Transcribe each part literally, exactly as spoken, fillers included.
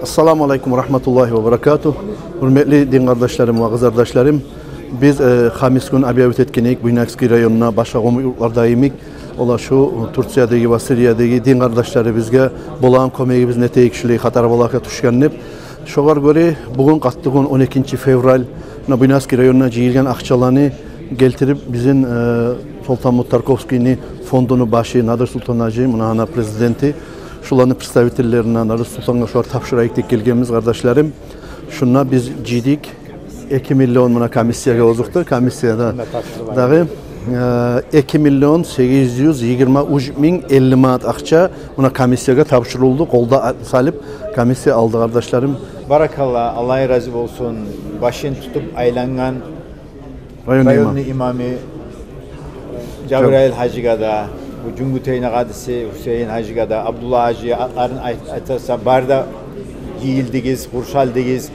Ассаламу алейкум ва рагьматуллагьи ва баракатугь. Гьюрметли дин къардашларым ва къызардашларым, биз, э, хамис гюн объявить этген эдик Буйнакский районуна, башгъа къумукъ юртларда йимик, олар шу Турциядагъы ва Сириядагъы дин къардашларыбызгъа болагъан кёмегибизни этейик, шулай хатар балагьгъа тюшген деп. Шогъар гёре бугюн, къаттыгюн, он экинчи февраль, муна Буйнакский районуна жыйылгъан акъчаланы гелтирип, бизин, э, Солтан-Мут Тарковскийни фондуну башы Надир-Султан-гьажи, муна гьана президенти, шуланы представительлерине, Надир-Султангъа шулар тапшырайыкъ деп гелгенбиз, къардашларым. Шунда биз жыйдыкъ эки миллион, муна комиссиягъа озукъду, комиссияда дагъы, э, эки миллион сегиз юз йигирма уьч минг элли манат акъча муна комиссиягъа тапшурулду, къолда салып комиссия алды, къардашларым. Баракалла, Аллагь рази болсун. Башын тутуп айлангъан районну имамы Жабраил-гьажиге де, бу Жюнгютейни къадиси Гьюсейин-гьажиге де, Абдулла-гьажи, атларын айт-, айтаса, бары да жыйылдыгъыз, къуршалдыгъыз.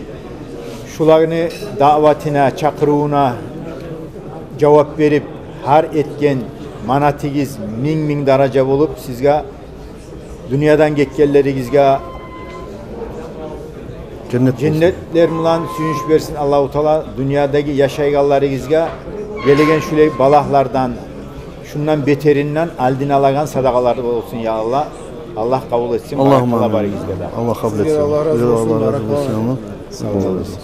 Шуланы даъватына, чакъырывуна жавап берип, гьар этген манатыгъыз минг-минг даража болуп, сизге, дюньядан гетгенлеригизге женнет болсун. Женнетлер булан сююнч берсин Аллагьу Таала. Дюньядагъы яшайгъанларыгъызгъа гелеген шулай балагьлардан, шундан бетеринден алдын алагъан садагъалар болсун, я Аллагь. Аллагь къабул этсин. Аллагьумма амин. Баракалла барыгъызгъа да. Аллагь къабул этсин. Сизге Аллагь рази болсун, баракалла. Сагъ болугъуз.